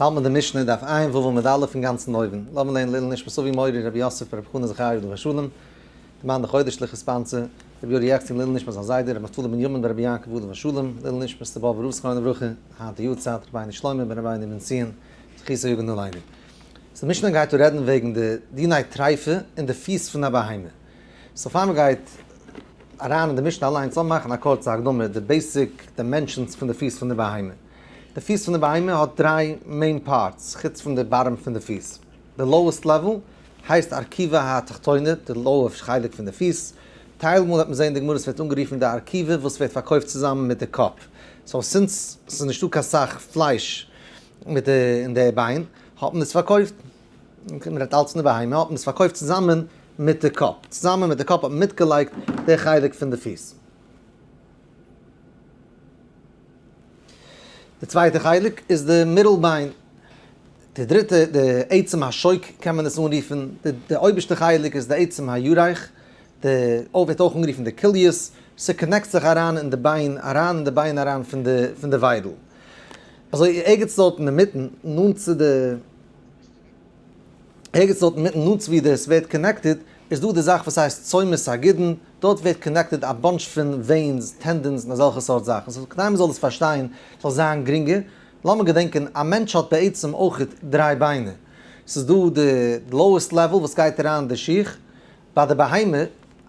האלט מען די משנה דף עיין ו' עמוד א' אינגאנצן אויבן. לאמיר לערנען לעילוי נשמת אבי מורי רבי יוסף ברבי חנא זכריה עליו השלום, די מאן דחודש ליכא sponsor, רבי יורי יחצין לעילוי נשמת זיין זיידע רבי נפתלי בנימין ברבי יעקב עליו השלום, לעילוי נשמת די באבוב רב זכרונו לברכה, היינט די יארצייט, רבינו שלמה בן רבינו בן ציון, זכותו יגן עלינו. so די משנה גייט דא רעדן וועגן די דיני טריפה אין די פיס פון א בהמה. so פאר מען גייט אריין אין די משנה אליינס לאמיר מאכן א קורצע הקדמה די basic dimensions פון די פיס פון די בהמה. די פיס פון די בהמה האט דריי main parts חוץ פון די bottom פון די פיס. די lowest level הייסט ארכובה התחתונה, די lower חלק פון די פיס. טייל מאל וועט מען זען אין די גמרא ס'ווערט אנגערופן די ארכובה וואס ווערט פארקויפט צוזאמען מיט די קאפ. so since ס'איז נישטא קיין סאך פלייש מיט די אין די ביין האט מען עס פארקויפט, מען רעדט אלץ פון די בהמה, האט מען עס פארקויפט צוזאמען מיט די קאפ. צוזאמען מיט די קאפ האט מען מיטגעלייגט די חלק פון די פיס. די צווייטע חלק איז די מיטל ביין. די דריטע, די עצם השוק קען מען עס אנרופן. די אויבערשטע חלק איז די עצם הירך. די ווערט אויך אנגערופן די כליות. ס' connect זיך אריין אין די ביין, אריין אין די ביין אריין פון די פון די וויידל. אזוי ערגעץ דארט אינמיטן, נאנט צו די. ערגעץ דארט אינמיטן נאנט צו ווי דאס ווערט connected, איז דא די זאך וואס הייסט צומת הגידין, דארט ווערט connected א bunch פון veins, tendons און אזעלכע סארט זאכן, so כדי מ'זאל עס פארשטיין, זאל זיין גרינגער, לאמיר געדענקען, א מענטש האט בעצם אויך דריי ביינער, ס'איז דא די lowest level וואס גייט אריין אין די שיך, ביי די בהמה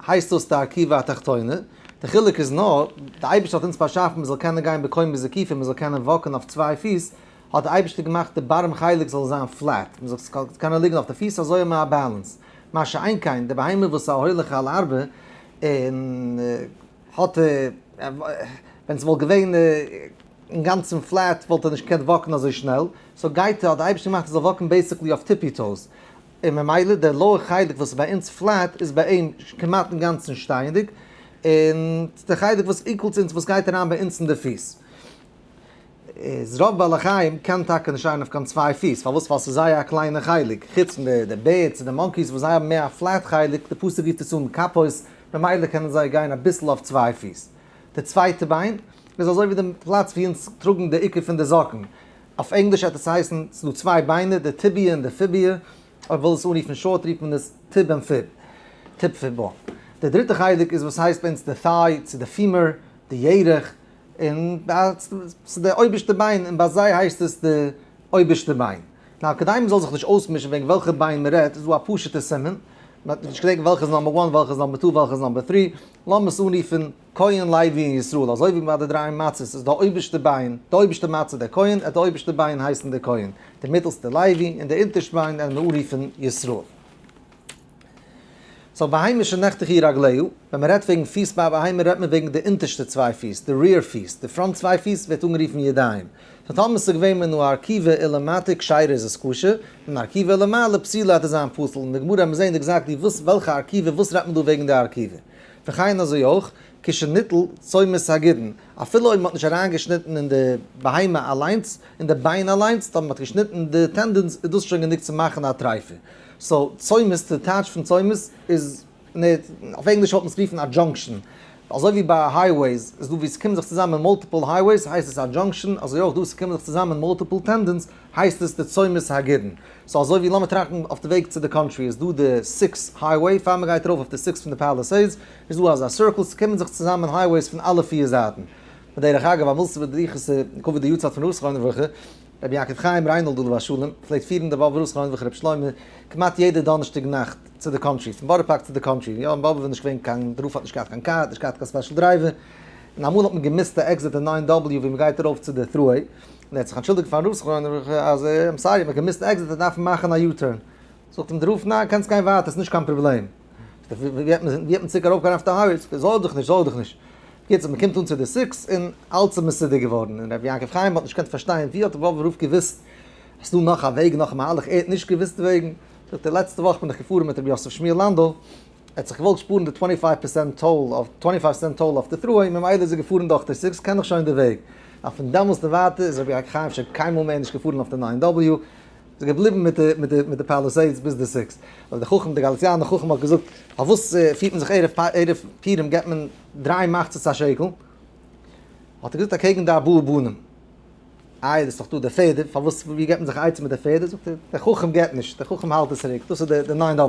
הייסט דאס די ארכובה התחתונה, די חילוק איז נאר, די אייבערשטער האט אונז באשאפן מ'זאל קענען גיין בקומה זקיפה, מ'זאל קענען walk ן אויף צוויי פיס, האט די אייבערשטער געמאכט די bottom חלק זאל זיין flat, מען זאל קענען ליגן אויף די פיס אזוי האט מען א balance, מה שאין כן די בהמה וואס איז א הולך על ארבע און האט ווען ס'וואלט געווען אינגאנצן flat וואלט ער נישט געקענט walk ן אזוי שנעל, so גייט האט די אייבערשטער געמאכט ער זאל walk ן basically אויף tippy toes, און ממילא די lower חלק וואס איז ביי אונז flat איז ביי אים כמעט אינגאנצן שטייענדיג, און די חלק וואס equal צו אונז וואס גייט אריין ביי אונז אין די פיס. איז רוב בעלי חיים קען טאקע נישט שטיין אויף קיין צוויי פיס, פארוואס? ווייל ס'איז זייער א קליינע חלק, חוץ פון די birds און די monkeys וואס זיי האבן מער א flat חלק, די פסוק רופט עס אן כפות, ממילא קענען זיי גיין אביסל אויף צוויי פיס. די צווייטע ביין איז אזוי ווי די פלאץ ווי אונז טראגן די עיקר פון די זאקן, אויף ענגליש וועט עס הייסן, ס'איז דא צוויי ביינער, די tibia און די fibia, אויב וויל עס אנרופן short רופט מען עס tib און fib, tib fib bone. די דריטע חלק איז וואס הייסט ביי אונז די thigh צו די femur, די ירך, און ס'איז די אויבערשטע ביין, און ביי זיי הייסט עס די אויבערשטע ביין. now כדי מ'זאל זיך נישט אויסמישן וועגן וועלכע ביין מ'רעדט, איז דא א פשוט'ע סימן, מ'וועט נישט געדענקען וועלכע איז number one, וועלכע איז number two, וועלכע איז number three, לאמיר עס אנרופן כהן לוי און ישראל, אזוי ווי ביי די דריי מצות איז די אויבערשטע ביין, די אויבערשטע מצה דער כהן, עט די אויבערשטע ביין הייסן דער כהן, די מיטעלסטע לוי, און די אונטערשטע ביין וועלן מיר אנרופן ישראל. so בהמה שנחתכו רגליה, ווען מען רעדט וועגן פיס ביי א בהמה רעדט מען וועגן די אונטערשטע צוויי פיס, די rear פיס, די front צוויי פיס ווערט אנגערופן ידיים. so טאמער ס'איז געווען מן הארכובה ולמטה כשרה איז עס כשר, מן הארכובה ולמעלה פסולה וועט עס זיין פסול, אין די גמרא וועט מען זען exactly וואס וועלכע ארכובה וואס רעדט מען דא וועגן די ארכובה. וכן אזוי אויך, כשניטל צומת הגידין, אפילו אויב מען האט נישט אריינגעשניטן אין די בהמה אליינס, אין די ביין אליינס, טאמער מען האט געשניטן די tendons איז דאס שוין גענוג צו מאכן א טריפה. so צומת, די טייטש פון צומת איז, אויף ענגליש וואלט מען עס גערופן א junction. אזוי ווי ביי highways איז דא ווי עס קומען זיך צוזאמען multiple highways הייסט עס א junction, אזוי אויך דא ס'קומען זיך צוזאמען multiple tendons הייסט עס די צומת הגידין. so אזוי ווי לאמיר טראכטן אויף די וועג צו די קאנטרי איז דא די six highway פאר מ'גייט ארויף אויף די six פון די Palisades איז דא אזא circle ס'קומען זיך צוזאמען highways פון אלע פיר זייטן. בדרך אגב אמאל ס'בדיחות כבוד די יארצייט פון ר' זכרונו לברכה רבי יעקב חיים ריינאלד עליו השלום פלעגט פירן די באבוב רב זכרונו לברכה רבי שלמה כמעט יעדע דאנערשטאג נאכט צו די קאנטרי, פון בארא פארק צו די קאנטרי, יא אין באבוב איז נישט געווען קיין, די רב האט נישט געהאט קיין קאר, האט נישט געהאט קיין special driver, און אמאל האט מען געמיסט די exit אין nine W ווי מען גייט ארויף צו די thruway, און ער האט זיך אנטשולדיגט פארן רב זכרונו לברכה אז I'm sorry מען האט געמיסט די exit און דארף מען מאכן א U-turn, זאגט אים די רב ניין קענסט גיין ווייטער ס'איז נישט קיין פראבלעם. ווי וועט מען צוריק ארויפגיין אויף די highway? זארג דיך נישט, זארג דיך נישט. בקיצור, מען קומט אן צו די six און אלץ איז מסודר געווארן, און רבי יעקב חיים האט נישט געקענט פארשטיין ווי האט באבובער רב געוואוסט אז ס'דא נאך א וועג נאך א מהלך, ער האט נישט געוואוסט וועגן. זאגט ער, לעצטע וואך בין איך געפארן מיט רבי יוסף שמואל לאנדא, ער האט זיך געוואלט שפארן די twenty five percent toll אויף twenty five cent toll אויף די thruway, ממילא איז ער געפארן דורך די six, קען איך שוין די וועג. נאר פון דעמאלסט און ווייטער איז רבי יעקב חיים שוין קיינמאל מער נישט געפארן אויף די nine W, איז געבליבן מיט די מיט די מיט די Palisades ביז די six. אבער דער חכם, דער גאליציאנער חכם האט געזאגט, פארוואס פירט מען זיך ערב ערב פורים געבט מען דריי מחצית השקל? האט ער געזאגט אקעגן די ארבעה בנים. איי, דאס איז דאך דא די פעדער, פארוואס, ווי געבט מען זיך א עצה מיט די פעדער? זאגט ער, דער חכם געבט נישט, דער חכם האלט עס צוריק, דאס איז די ניין W.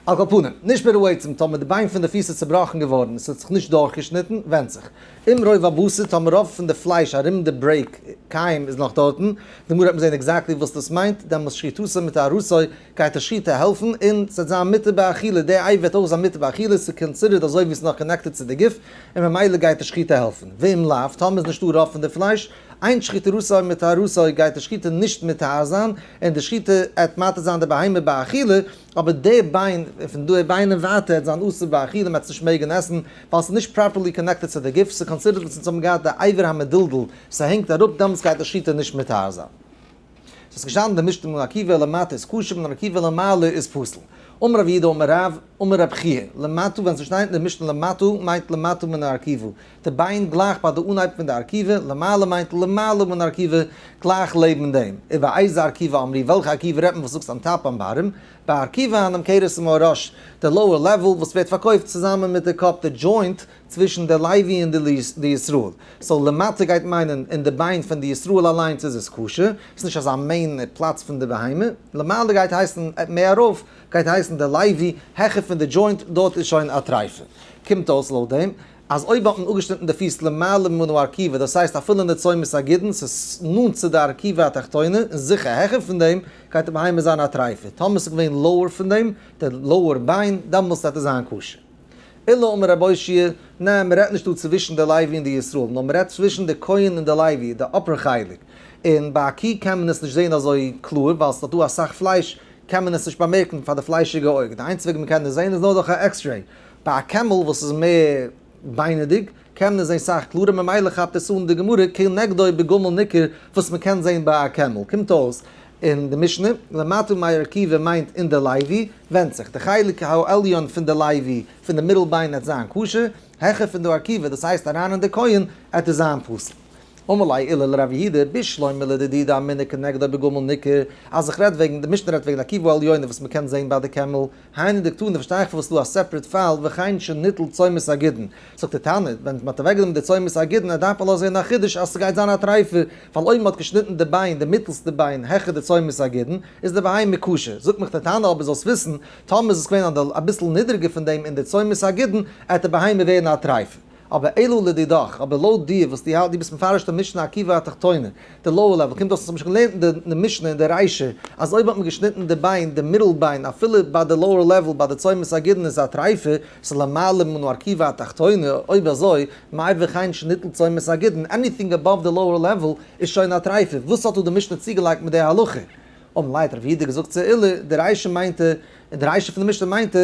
על כל פנים, נשברה העצם, טאמער די ביין פון די פיס איז צובראכן געווארן און ס'האט זיך נישט דורכגעשניטן, ווענדט זיך. אם רוב הבשר, טאמער רוב פון די פלייש ארום די break קיים איז נאך דארטן, די גמרא וועט מען זען exactly וואס דאס מיינט, דעמאלס שחיטתו מטהרתו, גייט די שחיטה העלפן, און ס'וועט זיין מותר באכילה, די איי וועט אויך זיין מותר באכילה, ס'איז considered אזוי ווי ס'איז נאך connected צו די גוף, און ממילא גייט די שחיטה העלפן. ואם לאו, טאמער איז נישטא רוב פון די פלייש, אין שחיטתו מטהרתו גייט די שחיטה נישט מטהר זיין, און די שחיטה עט מתיר זיין די בהמה באכילה, אבער די ביין, פון די ביין און ווייטער עט זיין אסור באכילה, מ'עט עס נישט מעגן עסן, ווייל ס'איז נישט properly connected צו די גוף, ס'איז considered וואס אונז האבן געהאט די אבר המדולדל, ס'הענגט אראפ, דעמאלטס גייט די שחיטה נישט מטהר זיין. ס'איז געשטאנען די משנה מן הארכובה ולמטה איז כשר מן הארכובה ולמעלה איז פסול. אמר רב יהודה אמר רב, אמר רב חייא, למטה ווען ס'שטייט אין די משנה למטה מיינט למטה מן הארכובה, די ביין גלייך ביי די אנהייב פון די ארכובה, למעלה מיינט למעלה מן הארכובה, גלייך לעבן דעם. ובאיזה ארכובה אמרו, וועלכע ארכובה רעדט מען וואס זאגסט on top on bottom? בארכובה הנמכרת עם הראש, די lower level וואס ווערט פארקויפט צוזאמען מיט די קאפ, די joint צווישן די לוי און די ישראל. so למטה גייט מיינען אין די ביין פון די ישראל אליינס איז עס כשר, ס'איז נישט אזא main פלאץ פון די בהמה. למעלה גייט הייסן מער ארויף גייט הייסן די לוי, העכער פון די joint, דארט איז שוין א טרייפה. קומט אויס לויט דעם אז אויב האט מען אפגעשניטן די פיס למעלה מן הארכובה, דאס הייסט אפילו אין די צומת הגידין, ס'איז נאנט צו די ארכובה התחתונה, און זיכער העכער פון דעם, גייט די בהמה זיין א טרייפה. טאמער ס'איז געווען lower פון דעם, די lower ביין, דאמאלס וועט עס זיין כשר. אלא אמר רבי אושעיא, ניין, מ'רעדט נישט דא צווישן די לוי און די ישראל, נאר מ'רעדט צווישן די כהן און די לוי, די upper חלק. און ביי א קי קען מען עס נישט זען אזוי קלאר, ווייל ס'איז דאך דא אסאך פלייש, קען מען עס נישט באמערקן פאר די פליישיגע אויג. די איינציגע וועג מ'קען עס זען איז נאר דורך א x-ray. ביי א camel וואס איז מער ביינערדיג, קען מען עס זען סאך קלארער, ממילא כאפט עס אן די גמרא כנגדו בגמל ניכר וואס מ'קען זען ביי א camel. קומט אויס אין די משנה, למטה מהארכובה מיינט אין די לוי, ווענדט זיך, די חלק העליון פון די לוי, פון די middle ביין עט זיין כשר, העכער פון די ארכובה, דאס הייסט אריין אין די כהן, עט עס זיין פסול. אמר ליה עולא לרב יהודה, בשלמא לדידי דאמינא כנגדו בגמל ניכר, אז איך רעד וועגן, די משנה רעדט וועגן ארכובה העליונה וואס מ'קען זען ביי די camel, היינו דקתני פארשטיי איך פארוואס ס'דא א separate פאל וכן שניטל צומת הגידין. זאגט דער תנא, ווען מ'האט אוועקגענומען די צומת הגידין דארף מען לאזן א חידוש אז ס'גייט זיין א טרייפה, ווייל אויב מ'האט געשניטן די ביין, די מיטלסטע ביין, העכער די צומת הגידין, איז די בהמה כשר. זאגט מיך דער תנא אבער זאלסט וויסן, טאמער איז עס געווען אביסל נידריגער פון דעם אין די צומת הגידין, עט די בהמה ווערן א טרייפה. אבער אלא לדידך, אבער לויט דיר וואס דו האלט, דו ביסט מפרש די משנה ארכובה התחתונה, די lower level, קומט אויס אז מ'האט שוין געלערנט אין די משנה אין די רישא, אז אויב האט מען געשניטן די ביין, די middle ביין, אפילו ביי די lower level, ביי די צומת הגידין איז א טרייפה, ס'איז למעלה מן הארכובה התחתונה, אויב אזוי, מאי וכן שניטל צומת הגידין, anything above די lower level איז שוין א טרייפה, וואס האט דא די משנה צוגעלייגט מיט די הלכה? אמר ליה האט רב יהודה געזאגט צו עולא, די רישא מיינט, די רישא פון די משנה מיינט,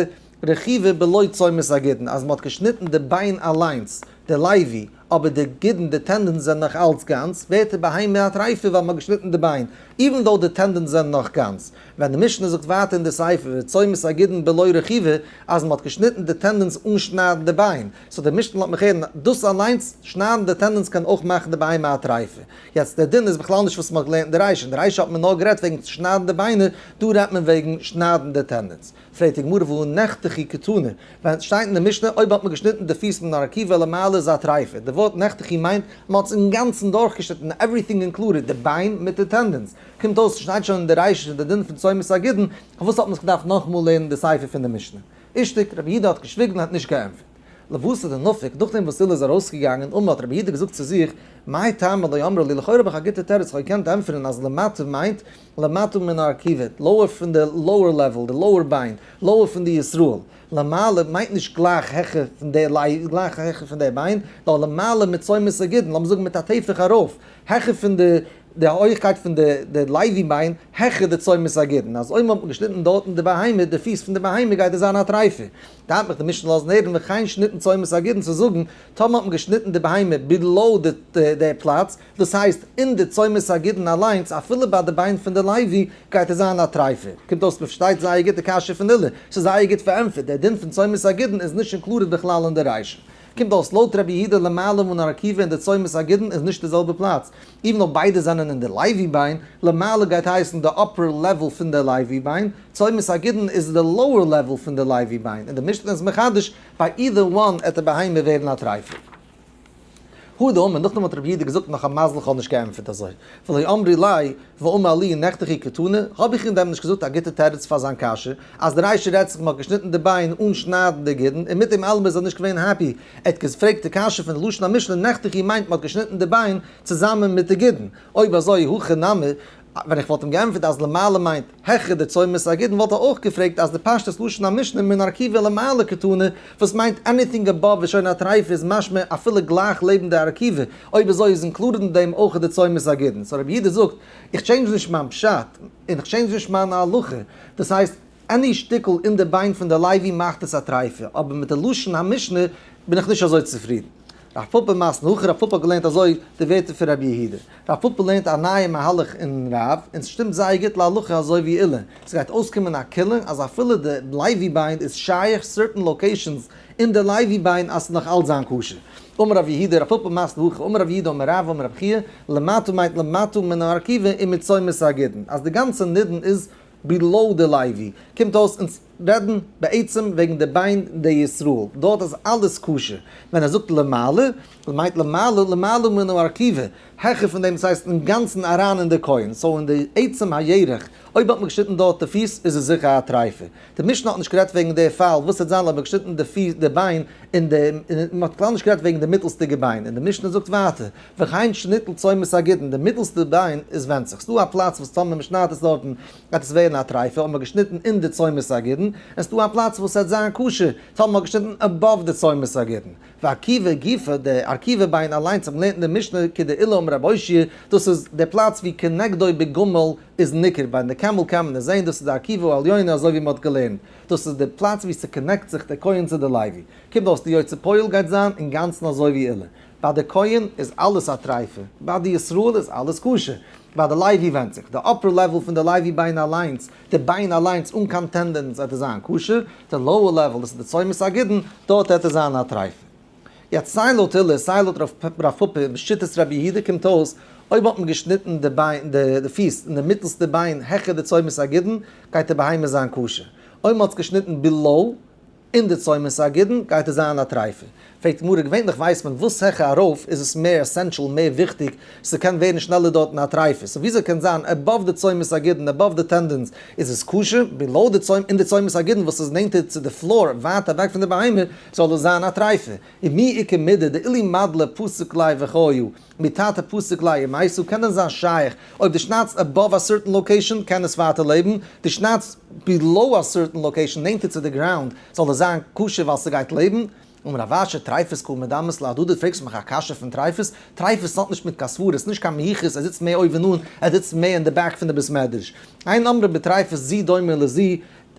רכיבה בלא צומת הגידין, אז מ'האט געשניטן די ביין אליינס, די לוי, אבער די גידין, די tendons זענען נאך אלץ גאנץ, ווערט די בהמה א טרייפה ווייל מ'האט געשניטן די ביין, even though די tendons זענען נאך גאנץ. ווען די משנה זאגט ווייטער אין די סיפא צומת הגידין בלא רכיבה, אז מ'האט געשניטן די tendons אן שניידן די ביין, so די משנה לאזט מיך הערן, דאס אליינס, שניידן די tendons קען אויך מאכן די בהמה א טרייפה. יעצט דער דין איז בכלל נישט וואס מ'האט געלערנט אין די רישא, אין די רישא האט מען נאר גערעדט וועגן שניידן די ביינער, דא רעדט מען וועגן שניידן די tendons. פרעגט די גמרא והא נחתכו קתני, ווען שטייט אין די משנה אויב האט מען געשניטן די פיס מן הארכובה ולמעלה איז א טרייפה, די ווארט נחתכו מיינט מען האט עס אינגאנצן דורכגעשניטן everything included, די ביין מיט די tendons, קומט אויס ס'שטייט שוין אין די רישא די דין פון צומת הגידין, פארוואס האט מען זיך געדארפט נאכאמאל לערנען די סיפא פון די משנה? אישתיק, רבי יהודה האט געשוויגן און האט נישט געענטפערט. לבתר דנפק, נאכדעם וואס עולא איז ארויסגעגאנגען אמר האט רבי יהודה געזאגט צו זיך, מאי טעמא לא אמרו לי, לכאורה האב איך א גוטע תירוץ, כ'האב געקענט ענטפערן אז למטה מיינט למטה מן הארכובה, lower פון די lower level, די lower ביין, lower פון די ישראל. למעלה מיינט נישט גלייך העכער פון די ליי, גלייך העכער פון די ביין, נאר למעלה מצומת הגידין, לאמיר זאגן מיט א טפח ארויף, העכער פון די די הויכקייט פון די די לוי ביין, העכער די צומת הגידין, אז אויב האט מען געשניטן דארטן די בהמה, די פיס פון די בהמה גייט עס זיין א טרייפה. דארף מיך די משנה לאזן הערן וכן שניטל צומת הגידין צו זאגן, טאמער האט מען געשניטן די בהמה below די די פלאץ, דאס הייסט אין די צומת הגידין אליינס, אפילו ביי די ביין פון די לוי, גייט עס זיין א טרייפה. קומט אויס מ'פארשטייט זייער גוט די קשיא פון עולא, ס'איז זייער גוט פארענטפערט, דער דין פון צומת הגידין איז נישט included בכלל אין די רישא. קומט אויס לויט רבי יהודה למעלה מן הארכובה און די צומת הגידין איז נישט די זעלבע פלאץ, even אויב ביידע זענען אין די לוי ביין, למעלה גייט הייסן די upper level פון די לוי ביין, צומת הגידין איז די lower level פון די לוי ביין, און די משנה איז מחדש ביי either one עט די בהמה ווערן א טרייפה. הא דאמר, נאכדעם האט רבי יהודה געזאגט נאך א מזל איך האב נישט געענטפערט אזוי, ולא אמרי ליה ואמר לי נחתכו קתני, האב איך אים דען נישט געזאגט א גוטע תירוץ פאר זיין קשיא, אז די רישא רעדט זיך מ'האט געשניטן די ביין אן שניידן די גידין, און מיט דעם אלעם איז ער נישט געווען happy, ער האט געפרעגט די קשיא פון לשון המשנה נחתכו מיינט מ'האט געשניטן די ביין צוזאמען מיט די גידין, אויב אזוי הכא נמי, ווען איך וואלט אים געענטפערט אז למעלה מיינט העכער די צומת הגידין וואלט ער אויך געפרעגט אז די פשטות לשון המשנה מן ארקיבה למעלה קתני וואס מיינט anything above איז שוין א טרייפה איז משמע אפילו גלייך לעבן די ארקיבה, אויב אזוי איז included אין דעם אויך די צומת הגידין. So רבי יהודה זאגט איך change נישט מיין פשט און איך change נישט מיין הלכה, דאס הייסט any שטיקל אין די ביין פון די לוי מאכט עס א טרייפה, אבער מיט די לשון המשנה בין איך נישט אזוי צופרידן. רב פפא מתני הכי, רב פפא האט געלערנט אזוי די ווערטער פון רבי יהודה. רב פפא לערנט א נייע מהלך אין רב, און ס'שטימט זייער גוט להלכה אזוי ווי עולא. ס'גייט אויסקומען א קולא אז אפילו די לוי ביין איז שייך certain locations אין די לוי ביין אז ס'נאך אלץ זיין כשר. אמר רב יהודה, רב פפא מתני הכי, אמר רב יהודה אמר רב אמר רב חייא, למטה מיינט למטה מן הארכיבה ומצומת הגידין. אז די גאנצע נידון איז below די לוי, קומט אויס אונז רעדן בעצם וועגן די ביין די ישראל, דארט איז אלעס כשר, ווען ער זאגט למעלה, מיינט למעלה למעלה מן הארכיבה, העכער פון דעם, דאס הייסט אינגאנצן אריין אין די כהן, so אין די עצם הירך, אויב האט מען געשניטן דארט די פיס איז עס זיכער א טרייפה. די משנה האט נישט גערעדט וועגן די פאל, וואס וועט זיין אויב מען האט געשניטן די פיס די ביין אין די, מען האט כלל נישט גערעדט וועגן די מיטעלסטיגע ביין, און די משנה זאגט ווייטער, וכן שניטל צומת הגידין, די מיטעלסטע ביין איז ווענדט זיך, ס'דא א פלאץ וואס טאמער מען שניידט עס דארטן גייט עס ווערן א טרייפה אויב מען האט געשניטן אין די צומת הגידין, און ס'דא א פלאץ וואס ס'עט זיין כשר טאמער מען האט געשניטן above די צומת הגידין. וארכיבה גופא, די ארכיבה ביין אליינס האט מען געלערנט אין די משנה כדעולא אמר רב אושעיא, דאס איז די פלאץ ווי כנגדו בגמל איז ניכר, ביי די camel קען מען עס זען, דאס איז די ארכיבה העליונה אזוי ווי מען האט געלערנט, דאס איז די פלאץ ווי ס' connect זיך די כהן צו די לוי. קומט אויס די יוצא פועל גייט זיין אינגאנצן אזוי ווי עולא. ביי די כהן איז אלעס א טרייפה, ביי די ישראל איז אלעס כשר, ביי די לוי ווענדט זיך, די upper level פון די לוי ביין אליינס, די ביין אליינס אן קיין tendons וועט עס זיין כשר, די lower level דאס איז די צומת הגידין, דארט וועט עס זיין א טרייפה. יעצט סיי לויט עולא סיי לויט רב פפא בשיטת רבי יהודה קומט אויס, אויב האט מען געשניטן די ביין די פיס אין די מיטעלסטע ביין העכער די צומת הגידין גייט די בהמה זיין כשר, אויב מען האט עס געשניטן below אין די צומת הגידין גייט עס זיין א טרייפה. פרעגט די גמרא, געווענליך ווייסט מען וואס העכער ארויף איז עס מער essential מער וויכטיג, ס'קען ווערן שנעלער דארטן א טרייפה, so וויאזוי קען זיין above די צומת הגידין above די tendons איז עס כשר, below די צומת אין די צומת הגידין וואס איז נענטער צו די floor ווייט אוועק פון די בהמה זאל עס זיין א טרייפה? ומי איכא מידי דאילו מדלא פסיק ליה וחיו מתתא פסיק ליה ומתו קען דען זיין שייך אויב דו שניידסט above א certain location קען עס ווייטער לעבן, דו שניידסט below א certain location נענטער צו די ground זאל עס זיין כשר ווייל ס'גייט לעבן? אמר רב אשי טריפות קא מדמית להדדי פרעגסט מיך א קשיא פון טריפות? טריפות האט נישט מיט קיין סברות נישט קיין מיוחס ער זיצט מער אויבן אן ער זיצט מער אין די back פון די בית מדרש אין אמרה בטריפות זו דומה לזו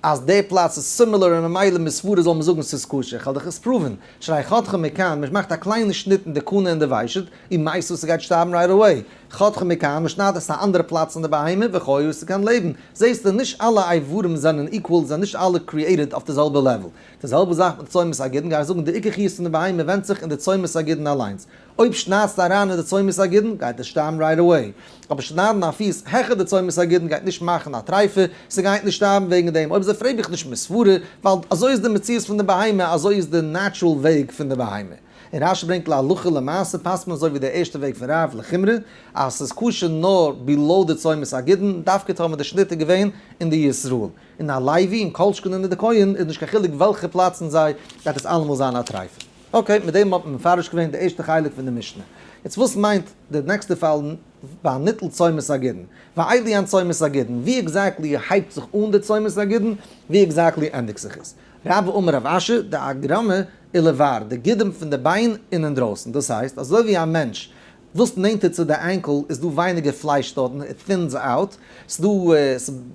אז די פלאץ איז similar און ממילא מסברה זאל מען זאגן ס'איז כשר, כ'וועל דיך עס prove ן, שהרי חתכה מכאן, מ'מאכט א קליינע שניט אין די קנה און די ושט, ומתה ס'גייט שטארבן right away, חתכה מכאן, מ'שניידט עס א אנדערע פלאץ אין די בהמה, וחיו ס'קען לעבן, זעסטו נישט אלע איברים זענען equal, זענען נישט אלע created אויף די זעלבע level. די זעלבע זאך מיט צומת הגידין, גיי איך זאגן די עיקר חיות פון די בהמה ווענדט זיך אין די צומת הגידין אליינס, אויב שניידסטו אריין אין די צומת הגידין גייט עס שטארבן right away, אבער שניידן א פיס העכער די צומת הגידין גייט נישט מאכן א טרייפה, ס'גייט נישט שטארבן וועגן דעם, אויב אזוי פרעג איך נישט מסברה, ווייל אזוי איז די מציאות פון די בהמה, אזוי איז די natural וועג פון די בהמה. און רשי ברענגט להלכה למעשה פאסט מען אזוי ווי די ערשטע וועג פון רב לחומרא, אז ס'איז כשר נאר below די צומת הגידין, דווקא טאמער די שניט איז געווען אין די ישראל. און א לוי און כל שכן אין די כהן איז נישט קיין חילוק וועלכע פלאץ אין זיי גייט עס אלעמאל זיין א טרייפה. okay, מיט דעם האט מען מפרש געווען די ערשטע חלק פון די משנה. יעצט וואס מיינט די נעקסטע פאל ביי ניטל צומת הגידין? ואלו הן צומת הגידין, ווי exactly הייבט זיך אן די צומת הגידין? ווי exactly ענדיגט זיך עס? רבה אמר רב אשי, דאגרמא ולבר, די גידים פון די ביין און אינדרויסן. דאס הייסט, אזוי ווי א מענטש וואס נענטער צו די ankle איז דא ווייניגער פלייש דארטן, it thins out, ס'דא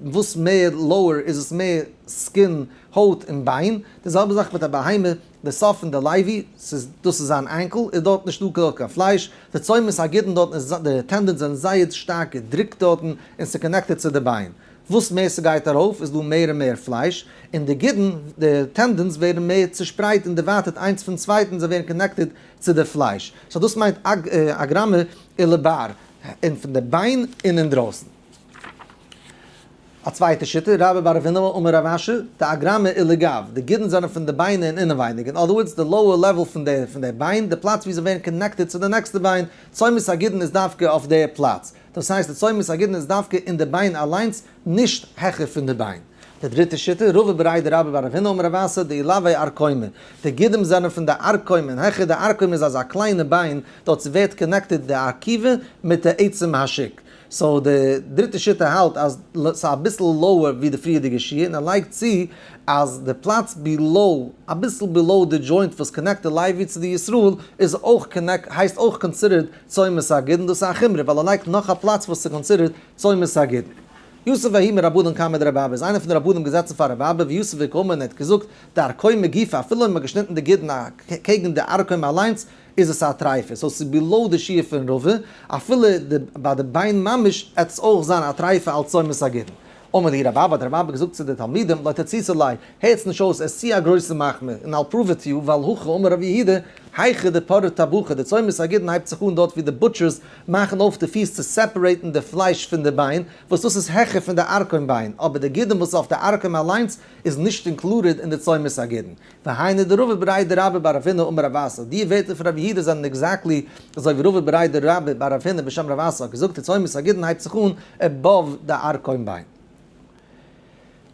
וואס מער lower איז עס מער skin, הויט און ביין, די זעלבע זאך מיט א בהמה, די סוף פון די לוי, ס'איז דאס איז זיין ankle, איז דארט נישטא קיין פלייש, די צומת הגידין דארטן איז, די tendons זענען זייער שטארק געדרוקט דארטן און ס' connected צו די ביין. וואס מער ס'גייט ארויף איז דא מער און מער פלייש, און די גידין, די tendons ווערן מער צושפרייט און דערווייטערט איינס פון צווייטן, זיי ווערן connected צו די פלייש. so דאס מיינט אגרמא ולבר, און פון די ביין און אינדרויסן. א צווייטע שיטה, רבה בר רב הונא אמר רב אשי, דאגרמא ולגו, די גידין זענען פון די ביינער אין אינעווייניג, in other words, די lower level פון די ביין, די פלאץ ווי זיי ווערן connected צו די נעקסטע ביין, צומת הגידין איז דווקא אויף די פלאץ. דאס הייסט, די צומת הגידין איז דווקא אין די ביין אליינס, נישט העכער פון די ביין. די דריטע שיטה, רבא בריה דרבה בר רב הונא אמר רב אסי, דעילוי ארקומי. די גידים זענען פון די ארקום, און העכער די ארקום איז אזא קליינע ביין, דארט ווערט connected די ארקיבה מיט די עצם השוק. So די דריטע שיטה האלט אז ס'איז אביסל lower ווי די פריערדיגע שיעור, און ער לייגט צו אז די פלאץ below, אביסל below די joint וואס connect די לוי צו די ישראל, איז אויך connect, הייסט אויך considered צומת הגידין. דאס איז א חומרא, ווייל ער לייגט נאך א פלאץ וואס איז considered צומת הגידין. יתיב ההוא מרבנן קמיה דרבי אבא, איז איינער פון די רבנים געזעצן פאר רבי אבא, ויתיב וקאמר, און ער האט געזאגט, דארקומא גופא, אפילו אויב מ'האט געשניטן די גידין קעגן די ארקום אליינס, איז עס א טרייפה. So ס'איז below די שיעור פון רבא, אפילו ביי די ביין ממש, עט עס אויך זיין א טרייפה אלס צומת הגידין. אמר להו רבי אבא, האט רבי אבא געזאגט צו די תלמידים, לא תציתו ליה, הערטס נישט אויס, עס איז צו א גרויסע מחמיר, און I'll prove it to you, ווייל הכי אמר רב יהודה, היכא דפרעי טבחי, די צומת הגידין הייבט זיך אן דארט ווי די butchers מאכן אויף די פיס צו separate ן די פלייש פון די ביין, וואס דאס איז העכער פון די ארקום ביין, אבער די גידין וואס איז אויף די ארקום אליינס איז נישט included אין די צומת הגידין. והיינו דרבא בריה דרבה בר רב הונא אמר רב אסי, די ווערטער פון רב יהודה זענען exactly אזוי ווי רבא בריה דרבה בר רב הונא בשם רב אסי האט געזאגט, די צומת הגידין הייבט זיך אן above די ארקום ביין.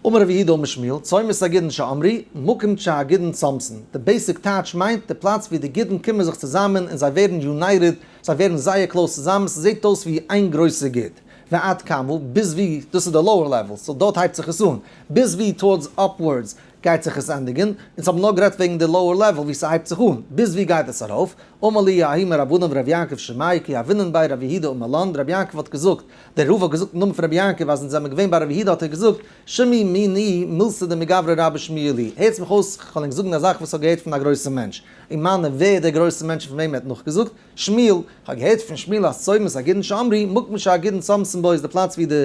אמר רב יהודה אמר שמואל, צומת הגידין שאמרו, מקום שהגידין צומתין. די basic טייטש מיינט די פלאץ ווי די גידין קומען זיך צוזאמען און זיי ווערן united, זיי ווערן זייער close צוזאמען, ס'זעט אויס ווי איין גרויסע גיד. ועד כמה, ביז ווי, דאס איז די lower level, so דארט הייבט זיך עס אן, ביז ווי towards upwards גייט זיך עס ענדיגן. אונז האבן נאר גערעדט וועגן די lower level ווי ס'הייבט זיך אן, ביז ווי גייט עס ארויף? אמר להו ההוא מרבנן ורבי יעקב שמיה כי הוינן בי רב יהודה אמר לן, רבי יעקב האט געזאגט, דער רב האט געזאגט אין נאמען פון רבי יעקב, אז אונז זעמיר געווען ביי רבי יהודה האט ער געזאגט, שמעו מיני מילתא דמגברא רבה שמיע לי, הערטס מיך אויס, כ'וועל ענק זאגן א זאך וואס כ'האב געהערט פון א גרויסן מענטש. ומנו, ווער איז דער גרויסער מענטש פון וועם ער האט נאכגעזאגט? שמואל, כ'האב געהערט פון שמואל אז צומת הגידין שאמרו, מקום שהגידין צומתין בו איז די פלאץ ווי די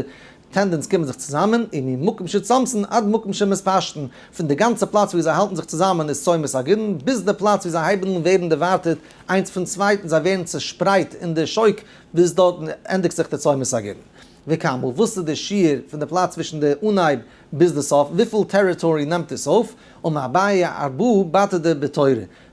tendons קומען זיך צוזאמען, וממקום שצומתין עד מקום שמתפשטין, פון די גאנצע פלאץ ווי זיי האלטן זיך צוזאמען איז צומת הגידין, ביז די פלאץ ווי זיי הייבן אן ווערן דערווייטערט איינס פון צווייטן, זיי ווערן צעשפרייט אין די שוק, ביז דארטן ענדיגט זיך די צומת הגידין. וכמה, וואס איז די שיעור פון די פלאץ צווישן די אנהייב ביז די סוף, וויפיל territory נעמט עס אויף? אמר אביי ארבעה בטדי בתורא,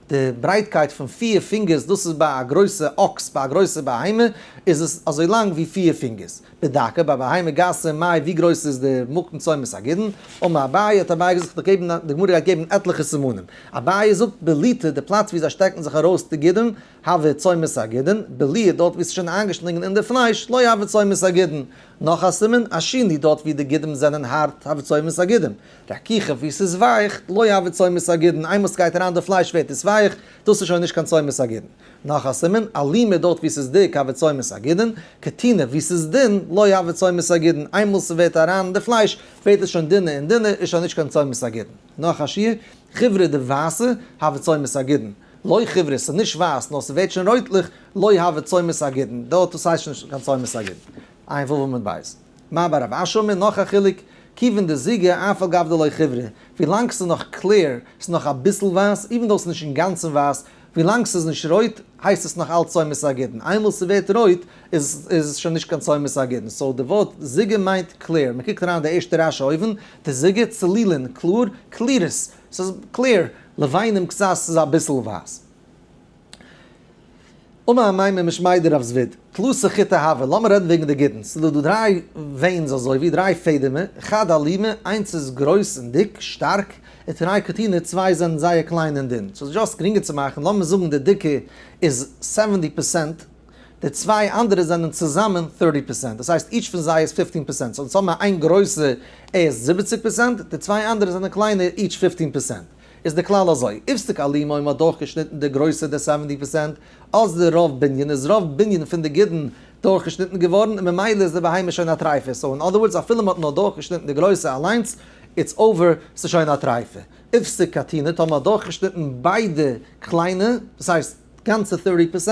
די ברייטקייט פון פיר פינגערס, דאס איז ביי א גרויסע אקס, ביי א גרויסע בהמה איז עס אזוי לאנג ווי פיר פינגערס. בדקה, ביי בהמה גסה מאי, ווי גרויס איז די מקום צומת הגידין? אמר אביי, האט אביי געזאגט, איך געבן, די גמרא גייט געבן עטליכע סימנים. אביי זאגט בליטא, די פלאץ ווי זיי שטעקן זיך ארויס די גידין, הוי צומת הגידין, בליעא, דארט ווי עס איז שוין איינגעשלינגען אין די פלייש, לא הוי צומת הגידין. נאך א סימן, אשיני, דארט ווי די גידים זענען הארט, הוי צומת הגידין. רכיכא, ווי עס איז ווייך, לא הוי צומת הגידין, איינמאל ס'גייט אריין די פלייש ווערט עס ווייך, דאס איז שוין נישט קיין צומת הגידין. נאך א סימן, אלימא, דארט ווי ס'איז דיק, הוי צומת הגידין, קטינא, ווי ס'איז דין, לא הוי צומת הגידין, איינמאל ס'ווערט אריין אין די פלייש, ווערט עס שוין דינער און דינער, איז שוין נישט קיין צומת הגידין. נאך א שיעור, חיוורא, די ווייסע, הוי צומת הגידין. לא חיוורא, ס'איז נישט ווייס, נאר ס'ווערט שוין רויטליך, לא הוי צומת הגידין, דארט דאס הייסט שוין נישט קיין צומת הגידין. עיין ו' עמוד ב'. מר בר רב אשי אמר, נאך א חילוק, כיוון דזיגא אף על גב דלא חיוורא, ווילאנג ס'איז נאך clear, ס'איז נאך אביסל ווייס, even though ס'איז נישט אינגאנצן ווייס, ווילאנג ס'איז נישט רויט, הייסט עס נאך אלץ צומת הגידין. איינמאל ס'ווערט רויט, איז עס שוין נישט קיין צומת הגידין. So די ווארט זיגא מיינט clear. מ'קוקט אריין די ערשטע רש"י אויבן, דזיגא צלילין, קלאר, קלירות, ס'איז clear, לבנים קצת, ס'איז אביסל ווייס. אמר אמימר משמיה דרב זביד, תלתא חוטי הוו, לאמיר רעדן וועגן די גידין. ס'איז דא דריי veins אזוי ווי דריי פעדעמער, חד אלימא, איינס איז גרויס און דיק, שטארק, און תרי קטיני, צוויי זענען זייער קליין און דין. ס'איז just גרינגער צו מאכן, לאמיר זאגן די דיקע איז 70%, די צוויי אנדערע זענען צוזאמען 30%, דאס הייסט each פון זיי איז 15%, so אונז האבן מיר איין גרויסע, ער איז 70%, די צוויי אנדערע זענען קליינער, each 15%. איז די כלל אזוי, איפסיק אלימא אויב מ'האט דורכגעשניטן די גרויסע די 70%, אז די רוב בנין איז רוב בנין פון די גידין דורכגעשניטן געווארן און ממילא איז די בהמה שוין א טרייפה. So in other words אפילו מ'האט נאר דורכגעשניטן די גרויסע אליינס, it's over, ס'איז שוין א טרייפה. איפסיק קטינא, טאמער מ'האט דורכגעשניטן ביידע קליינע, דאס הייסט גאנצע 30%,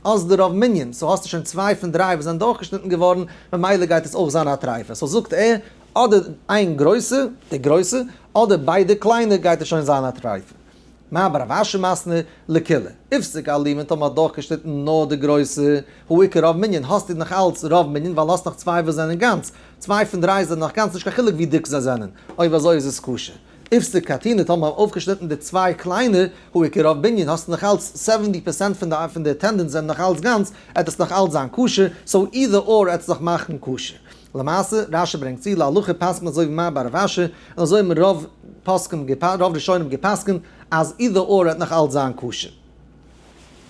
אז די רוב מנין, so האסטו שוין צוויי פון דריי וואס זענען דורכגעשניטן געווארן, ממילא גייט עס אויך זיין א טרייפה. So זאגט ער, אדער איין גרויסע, די גרויסע, אדער ביידע קליינע גייט עס שוין זיין א טרייפה. מר בר רב אשי מתני לקולא. איפסיק אלימא טאמער האט דורכגעשניטן נאר די גרויסע, הא איכא רוב מנין, האסטו נאך אלץ רוב מנין ווייל האסט נאך צוויי וואס זענען גאנץ, צוויי פון דריי זענען נאך גאנץ נישט קיין חילוק ווי דיק זיי זענען, אויב אזוי איז עס כשר. איפסיק קטינא טאמער האט אויפגעשניטן די צוויי קליינע, הא איכא רוב בנין, האסטו נאך אלץ 70% פון די tendons זענען נאך אלץ גאנץ, עט עס נאך אלץ זיין כשר, so either or עט עס נאך מאכן כשר. למעשה, רשי ברענגט צו, להלכה פסק'נט אזוי ווי מר בר רב אשי, און אזוי האבן רוב פוסקים רוב ראשונים געפסק'נט, אז either or עט נאך אלץ זיין כשר.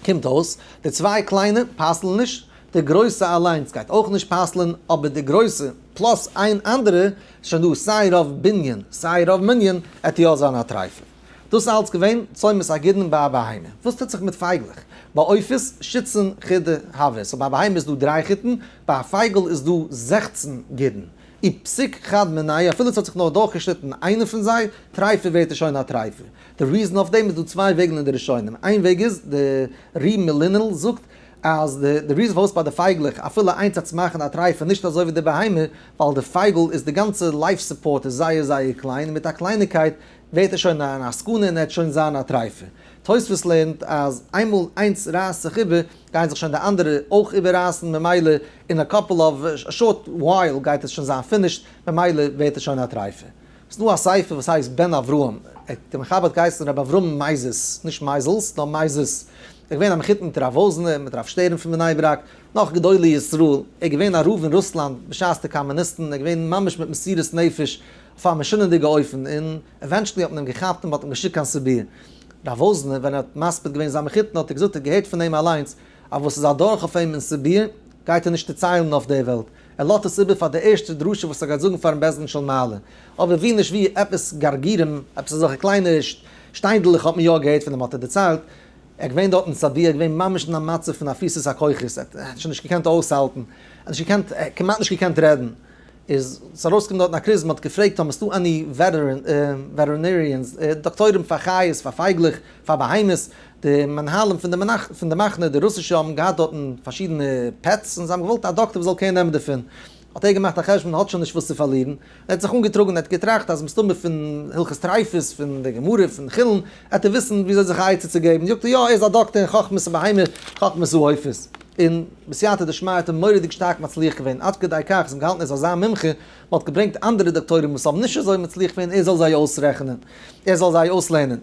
קומט אויס, די צוויי קליינע פסל'ן נישט, די גרויסע אליינס גייט אויך נישט פסל'ן, אבער די גרויסע plus איין אנדערע, שוין דא סיי רוב בנין, סיי רוב מנין, עט יא זיין א טרייפה. דאס איז אלץ געווען צומת הגידין ביי א בהמה. וואס טוט זיך מיט פייגלעך? ביי עופות שיתסין חידי הוו. So ביי בהמה איז דא דריי חיטן, ביי א פייגל איז דא 16 גידין. אי פסיק חד מינייהו, אפילו עס האט זיך נאר דורכגעשניטן איינע פון זיי, טרייפה ווערט עס שוין א טרייפה. די reason אויף דעם איז דא צוויי וועגן אין די ראשונים. איין וועג איז, די ר"י מלינל זאגט, אז די reason פארוואס ביי די פייגלעך אפילו איינס האט צו מאכן א טרייפה נישט אזוי ווי די בהמה, ווייל די פייגל איז די גאנצע life support איז זייער זייער קליין, און מיט א קלייניקייט ווערט ער שוין א סכנה און ער האט שוין זיין א טרייפה. תוספות לערנט אז איינמאל איינס רייסט זיך איבער, גייען זיך שוין די אנדערע אויך איבעררייסן, ממילא in a couple of a short while גייט עס שוין זיין finished, ממילא ווערט עס שוין א טרייפה. ס'איז דא א ספר וואס הייסט בן אברהם, דער מחבר האט געהייסן רבי אברהם מייזעס, נישט מייזעלס, נאר מייזעס. ער איז געווען א מחותן מיט רב וואזנער, מיט רב שטערן פון בני ברק, נאך גדולי ישראל. ער איז געווען א רב אין רוסלאנד בשעת די קאמוניסטן, ער איז געווען ממש מיט מסירות נפש אויף א משונה'דיגע אופן, און eventually האט מען אים געכאפט און מ'האט אים געשיקט קיין סיביר. רב וואזנער, ווען ער האט מספיד געווען זיין מחותן, האט ער געזאגט, ער האט געהערט פון אים אליינס, אז וואס איז אדורך אויף אים אין סיביר, גייט ער נישט דערציילן אויף דער וועלט. ער לאזט עס איבער פאר די ערשטע דרשה וואס ער גייט זאגן פארן בית דין של מעלה. אבער ווי נישט ווי, עפעס גרגירים, עפעס אזעלכע קליינע שטיינדלעך האט מען יא געהערט פון אים, האט ער דערציילט. ער איז געווען דארט אין סיביר, ער איז געווען ממש אין א מצב פון אפיסת הכוחות, ער האט שוין נישט געקענט אויסהאלטן, ער האט נישט געקענט, כמעט נישט געקענט רעדן. איז ס'ארויסגעקומען דארטן א כרוז, מ'האט געפרעגט אויב ס'דא any veterinarians, דאקטוירים פאר חיות, פאר פייגלעך, פאר בהמות. די מנהלים פון די מחנה, די רוסישע, האבן געהאט דארטן פארשידענע pets, און זיי האבן געוואלט א דאקטער וואס זאל קעיר נעמען דערפון. האט ער געמאכט א חשבון, האט שוין נישט וואס צו פארלירן. ער האט זיך אנגעטראגן, ער האט געטראכט אז מסתמא פון הלכות טריפות, פון די גמרא, פון חולין, וועט ער וויסן וויאזוי זיך א עצה צו געבן. זאגט ער, יא, ער איז א דאקטער אין חכמת הבהמה, חכמת העופות. און בסייעתא דשמיא האט ער מורא'דיג שטארק מצליח געווען, עד כדי כך, זיי האבן געהאלטן ער איז אזא מומחה, מען האט געברענגט אנדערע דאקטוירים וואס האבן נישט אזוי מצליח געווען, ער זאל זיי אויסרעכענען, ער זאל זיי אויסלערנען.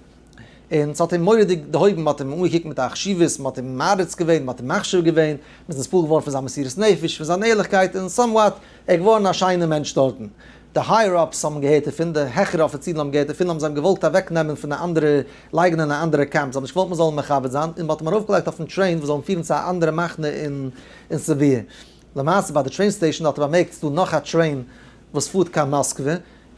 און ס'האט אים מורא'דיג דערהויבן, מ'האט אים אנגעקוקט מיט א חשיבות, מ'האט אים מעריץ געווען, מ'האט אים מחשיב געווען, מ'איז נתפעל געווארן פון זיין מסירות נפש, פון זיין ערליכקייט, און somewhat, ער איז געווארן א שיינער מענטש דארטן. די higher ups האבן געהערט דערפון, די העכערע אפיצירן האבן געהערט דערפון, האבן זיי אים געוואלט אוועקנעמען פון א אנדערע, לייגן אין א אנדערע קעמפ, זיי האבן נישט געוואלט מ'זאל אים מכבד זיין, און מ'האט אים ארויפגעלייגט אויפן train וואס זאל אים פירן צו א אנדערע מחנה אין סיביר. למעשה ביי די train station האט ער באמערקט ס'דא נאך א train וואס פארט קיין מאסקווע,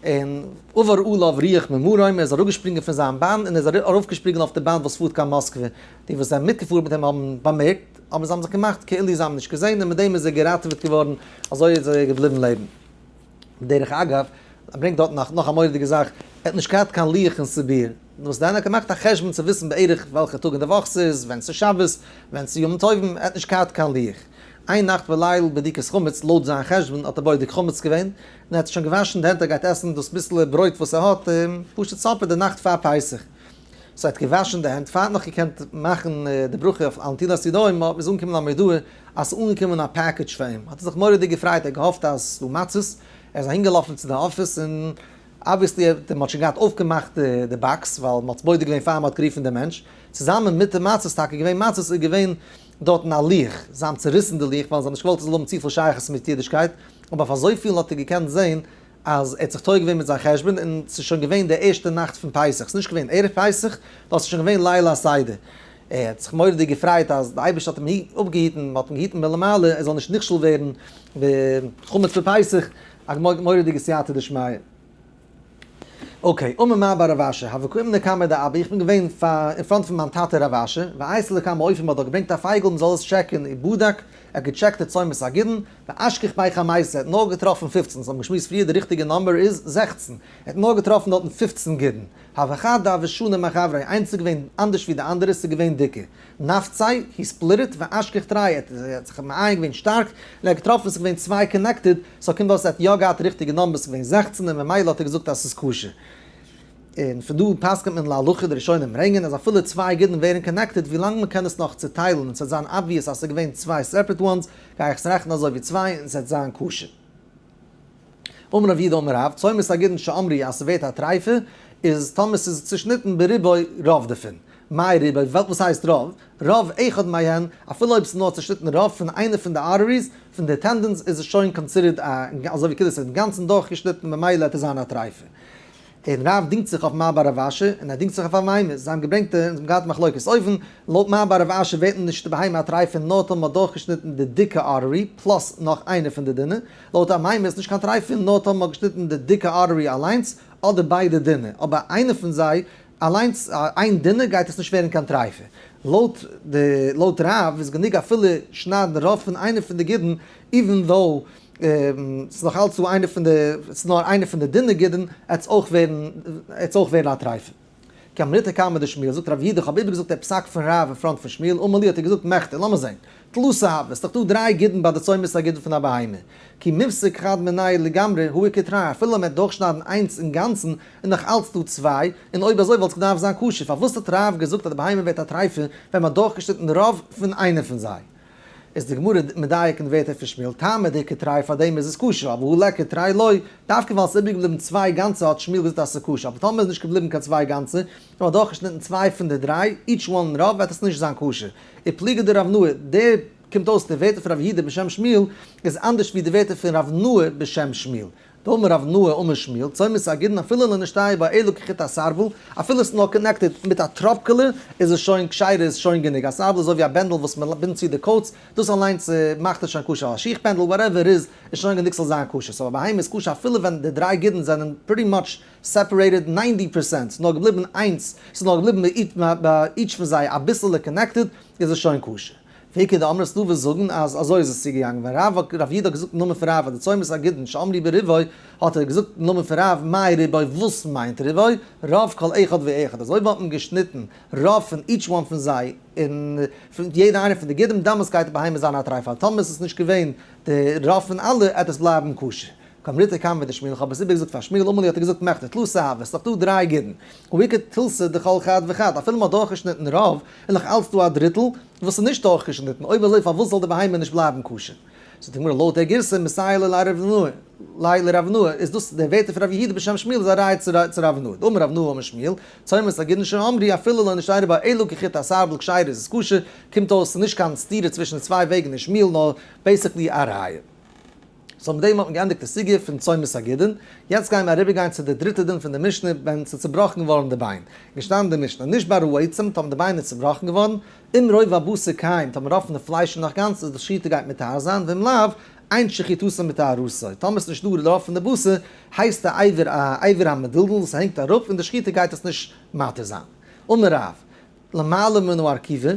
און עבר עליו רוח ממרום, ער איז אראפגעשפרינגען פון זיין באן און ער איז ארויפגעשפרינגען אויף די באן וואס פארט קיין מאסקווע. די וואס זענען מיטגעפארן מיט אים האבן באמערקט, אבער זיי האבן זיך געמאכט כאילו זיי האבן נישט געזען, און מיט דעם איז ער געראטעוועט געווארן, אזוי איז ער געבליבן לעבן. דרך אגב, ער ברענגט דארט נאך א מורא'דיגע זאך, ער האט נישט געהאט קיין לוח אין סיביר, וואס דען, ער האט געמאכט א חשבון צו וויסן בערך וועלכע טאג אין די וואך ס'איז, ווען ס'איז שבת, ווען ס'איז ימים טובים, ער האט נישט געהאט קיין לוח. איין נאכט בליל בדיקת חמץ, לויט זיין חשבון האט ער בודק חמץ געווען, און ער האט שוין געוואשן די הענט, ער גייט עסן דאס ביסעלע ברויט וואס ער האט, פשוט supper די נאכט פאר פסח. so ער האט געוואשן די הענט, פאר ער האט נאך געקענט מאכן די ברכה אויף על נטילת ידיים, האט מיר אנגעקומען א מודעה אז ס'איז אנגעקומען א package פאר אים. האט ער זיך מורא'דיג געפרייט, ער האט געהאפט אז ס'איז דא מצות, ער איז אהינגעלאפן צו די אפיס און obviously מען האט שוין געהאט אויפגעמאכט די box, ווייל מען האט עס בודק געווען פאר מען האט גערופן דעם מענטש. צוזאמען מיט די מצות, טאקע געווען מצות, איז געווען דארטן א לוח. זיי האבן צעריסן די לוח ווייל זיי האבן נישט געוואלט עס זאל האבן צופיל שייכות מיט אידישקייט, אבער אויף אזויפיל האט ער געקענט זען אז ער האט זיך טועה געווען מיט זיין חשבון און ס'איז שוין געווען די ערשטע נאכט פון פסח, ס'איז נישט געווען ערב פסח, נאר ס'איז שוין געווען ליל הסדר. ער האט זיך מורא'דיג געפרייט אז די אייבערשטער האט אים אפגעהיטן, מען האט אים געהיטן מלמעלה ער זאל נישט נכשל ווערן בחמץ בפסח, א מורא'דיגע סייעתא דשמיא. okay, אמר מר בר רב אשי, הוה קאימנא קמיה דאבא, איך בין געווען פאר אין front פון מיין טאטע רב אשי, ואייתי לקמיה עופא, מען האט דאך געברענגט א פייגל מען זאל עס טשעקן, ובדק, ער האט געטשעקט די צומת הגידין, ואשכח ביה חמיסר, ער האט נאר געטראפן 15, אונז האבן געשמועסט פריער די ריכטיגע number איז 16, ער האט נאר געטראפן דארטן 15 גידין, הוה חד דהוה שני מחבריה, איינס איז געווען אנדערש ווי די אנדערע, ס'איז געווען דיקער. נפציה, he split it, ואשכח תרי, ער האט זיך מעיין געווען שטארק, און ער האט געטראפן ס'איז געווען צוויי connected, so קומט אויס ער האט יא געהאט ריכטיגע numbers, ס'איז געווען 16 און ממילא האט ער געזאגט אז ס'איז כשר. און פון דא פסק'נט מען להלכה, די ראשונים ברענגען אז אפילו צוויי גידין ווערן connected, ווילאנג מען קען עס נאך צוטיילן און ס'וועט זיין obvious אז ס'איז געווען צוויי separate ones, גיי איך עס רעכענען אזוי ווי צוויי און ס'וועט זיין כשר. אמר רב יהודה אמר רב, צומת הגידין שאמרו אז ס'ווערט א טריפה איז טאמער ס'איז צושניטן ברובו, רוב דערפון. מאי רובו, וואס הייסט רוב? רוב אחד מהן, אפילו אויב ס'איז נאר צושניטן רוב פון איינע פון די arteries, פון די tendons, איז עס שוין considered א, אזוי ווי כאילו ס'איז אינגאנצן דורכגעשניטן, ממילא וועט עס זיין א טריפה. און רב דינגט זיך אויף מר בר רב אשי, און ער דינגט זיך אויף אמימר. זיי האבן געברענגט און זיי האבן געהאט מחלוקת אויבן, לויט מר בר רב אשי ווערט נישט די בהמה א טריפה נאר טאמער מ'האט דורכגעשניטן די דיקע artery plus נאך איינע פון די דינע, לויט אמימר איז נישט קיין טריפה נאר טאמער מ'האט געשניטן די דיקע artery אליינס אדער ביידע דינע, אבער איינע פון זיי אליינס איין דינע גייט עס נישט ווערן קיין טריפה. לויט די לויט רב איז גענוג אפילו שניידן רוב פון איינע פון די גידין even though ס'איז נאך אלץ דא איינע פון די, ס'איז נאר איינע פון די דינע גידין, עטס אויך ווערן, עטס אויך ווערן א טרייפה. כי אמריתה קמיה דשמואל, זאגט רב יהודה, איך האב איבערגעזאגט דער פסק פון רב אין front פון שמואל, אמר לי האט ער געזאגט מכדי, לאמיר זען, תלתא הוו, ס'איז דאך דא דריי גידין ביי די צומת הגידין פון א בהמה, כי מיפסק חד מינייהו לגמרי הא איכא תרי, אפילו מען וועט דורכשניידן איינס אינגאנצן, איז נאך אלץ דא צוויי, און אויב אזוי וואלט עס געדארפט זיין כשר, פארוואס האט רב געזאגט אז די בהמה ווערט א טרייפה ווען מ'האט דורכגעשניטן רוב פון איינע פון זיי? איז די גמרא מדייק אין ווערטער פון שמואל, טעמא דאיכא תרי פאר דעם איז עס כשר, אבער הא ליכא תרי לא, דווקא ווייל עס איז איבערגעבליבן צוויי גאנצע האט שמואל געזאגט אז עס איז כשר, אבער טאמער איז נישט געבליבן קיין צוויי גאנצע, און מען האט דורכגעשניטן צוויי פון די דריי, each one רוב, וועט עס נישט זיין כשר. ופליגא דרב נאה, דער קומט אויס די ווערטער פון רב יהודה בשם שמואל איז אנדערש ווי די ווערטער פון רב נאה בשם שמואל. דאמר רב נאה אמר שמואל, צומת הגידין אפילו לא נשתייר בה אלא כחוט הסרבל, אפילו עס איז נאר connected מיט א טראפקעלע איז עס שוין כשרה, איז שוין גענוג, א סרבל איז אזוי ווי א בענדל וואס מען בינדט צו די coats, דאס אליינס מאכט עס שוין כשר, א שיך בענדל whatever איז, איז שוין גענוג ס'זאל זיין כשר, so א בהמה איז כשר אפילו ווען די דריי גידין זענען pretty much separated 90%, ס'איז נאר געבליבן איינס, ס'איז נאר געבליבן ביי each פון זיי אביסעלע connected, איז עס שוין כשר. ואיכא דאמרי, ס'דא וואס זאגן אז אזוי איז עס צוגעגאנגען ווען רב האט רב יהודה האט געזאגט אין נאמען פון רב אז די צומת הגידין שאמרו ברובו, האט ער געזאגט אין נאמען פון רב מאי רובו, וואס מיינט רובו? רוב כל אחד ואחד, אז אויב האט מען געשניטן רוב פון each one פון זיי און פון יעדע איינע פון די גידים דאמאלס גייט די בהמה זיין א טרייפה, טאמער עס איז נישט געווען די רוב פון אלע עט עס בלייבן כשר. כי אמריתה קמיה דשמואל, איך האב עס איבערגעזאגט פאר שמואל, אמר לי האט ער געזאגט מכדי תלתא הוו, עס איז דאך דא דריי גידין, הא איכא תילתא דכל חד וחד, אפילו מען האט דורכגעשניטן רוב, איז נאך אלץ דא א דריטל וואס איז נישט דורכגעשניטן, אויב אזוי פארוואס זאל די בהמה נישט בלייבן כשר? זאגט די גמרא לויט דער גירסא מסייע ליה לרב נאה, איז דאס די ווערטער פון רב יהודה בשם שמואל איז א ראיה צו רב נאה, דאמר רב נאה אמר שמואל, צומת הגידין שאמרו אפילו לא נשתייר בה אלא כחוט הסרבל כשרה איז עס כשר, קומט אויס ס'איז נישט קיין סתירה צווישן די צוויי וועגן אין שמואל נאר basically א ראיה. so מיט דעם האט מען געענדיגט די סוגיא פון צומת הגידין, יעצט גייען מיר אריבערגיין צו די דריטע דין פון די משנה ווען ס'איז צובראכן געווארן די ביין. געשטאנען די משנה, נשברה העצם, טאמער די ביין איז צובראכן געווארן, אם רוב הבשר קיים, טאמער רוב פון די פלייש איז נאך גאנץ איז די שחיטה גייט מטהר זיין, ואם לאו, אין שחיטתו מטהרתו, טאמער ס'איז נישט דא רוב פון די בשר, הייסט די אבר א אבר המדולדל וואס הענגט אראפ און די שחיטה גייט עס נישט מתיר זיין. אמר רב, למעלה מן הארכובה,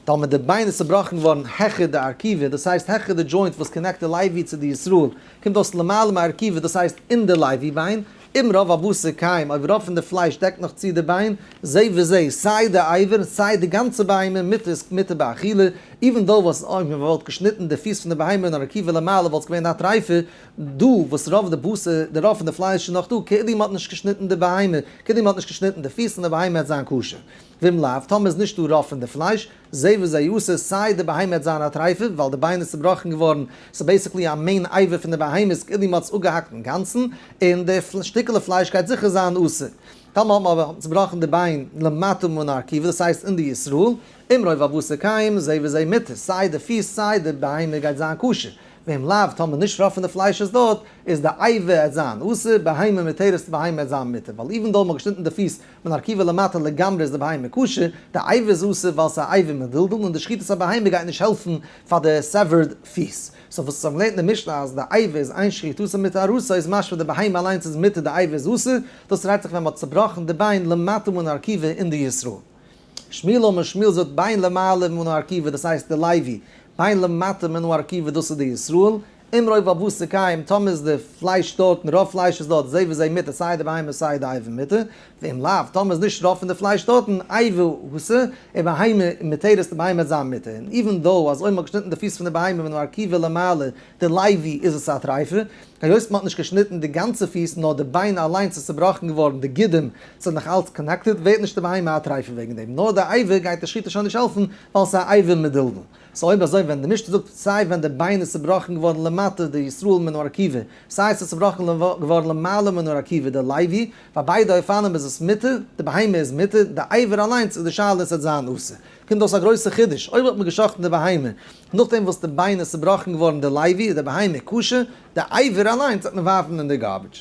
טאמער די ביין איז צובראכן געווארן העכער די ארכובה, דאס הייסט העכער די joint וואס connect די לוי צו די ישראל, קומט אויס למעלה מהארכובה, דאס הייסט אין די לוי ביין, אם רוב הבשר קיים, אויב רוב פון די פלייש דעקט נאך צו די ביין, זה וזה, סיי די אבר און סיי די גאנצע בהמה, מותר איז מותר באכילה, even though וואס אויב מען וואלט געשניטן די פיס פון די בהמה אין ארכובה למעלה וואלט עס געווען א טריפה, דא וואס רוב די בשר, די רוב פון די פלייש איז נאך דא, כאילו מען האט נישט געשניטן די בהמה, כאילו מען האט נישט געשניטן די פיס און די בהמה העט זיין כשר. ואם לאו, טאמער איז נישט דא רוב פון די פלייש, זה וזה אסור, סיי די בהמה העט זיין א טריפה, ווייל די ביין איז צובראכן געווארן, ס'איז basically א מעין אבר פון די בהמה, איז כאילו מען האט עס אפגעהאקט אינגאנצן, און די שטיקעלע פלייש גייט זיכער זיין אסור. טאמער האט מען אבער צובראכן די ביין למטה מן הארכובה, דאס הייסט אין די ישראל, אם רוב הבשר קיים, זה וזה מותר, סיי די פיס סיי די בהמה גייט זיין כשר. ואם לאו, טאמער נישט רוב פון די פלייש איז דארט, איז די אבר עט זיין אסור, בהמה מותרת, די בהמה עט זיין מותר, ווייל even though מ'האט געשניטן די פיס מן הארכובה למטה לגמרי איז די בהמה כשר, די אבר איז אסור ווייל ס'איז א אבר מדולדל און די שחיטת הבהמה גייט נישט העלפן פאר די severed פיס. so וואס אונז האבן געלערנט אין די משנה אז די אבר איז אין שחיטתו מטהרתו איז משמע די בהמה אליינס איז מותר די אבר איז אסור, דאס רעדט זיך ווען מ'האט צובראכן די ביין למטה מן הארכובה אין די ישראל. שמואל אמר, שמואל זאגט בין למעלה מן הארכובה דאס הייסט די לוי, בין למטה מן הארכובה דאס איז די ישראל. אם רוב הבשר קיים, טאמער איז די פלייש דארט און רוב פלייש איז דארט, זה וזה מותר, סיי די בהמה סיי די אבר מותר, ואם לאו, טאמער איז נישט רוב פון די פלייש דארטן, אבר אסור, ובהמה מותרת, די בהמה וועט זיין מותר. און even though אז אויב מ'האט געשניטן די פיס פון די בהמה מן הארכיבה למעלה, די לוי, איז עס א טרייפה, היות מ'האט נישט געשניטן די גאנצע פיס נאר די ביין אליינס איז צובראכן געווארן, די גידים זענען נאך אלץ connected, ווערט נישט די בהמה א טרייפה וועגן דעם, נאר די אבר גייט די שחיטה שוין נישט העלפן ווייל ס'איז א אבר מדולדל. so אויב אזוי ווען די משנה זאגט סיי ווען די ביין איז צובראכן געווארן למטה די ישראל מן הארכיבה, סיי עס איז צובראכן געווארן למעלה מן הארכיבה די לוי, ביי ביידע אופנים איז עס מותר, די בהמה איז מותר, די אבר אליינס איז די שאלה עס וועט זיין אסור. קומט אויס א גרויסע חידוש, אויב האט מען גע'שחט'ן די בהמה נאכדעם וואס די ביין איז צובראכן געווארן די לוי איז די בהמה כשר, די אבר אליינס וועט מען ווארפן אין די garbage.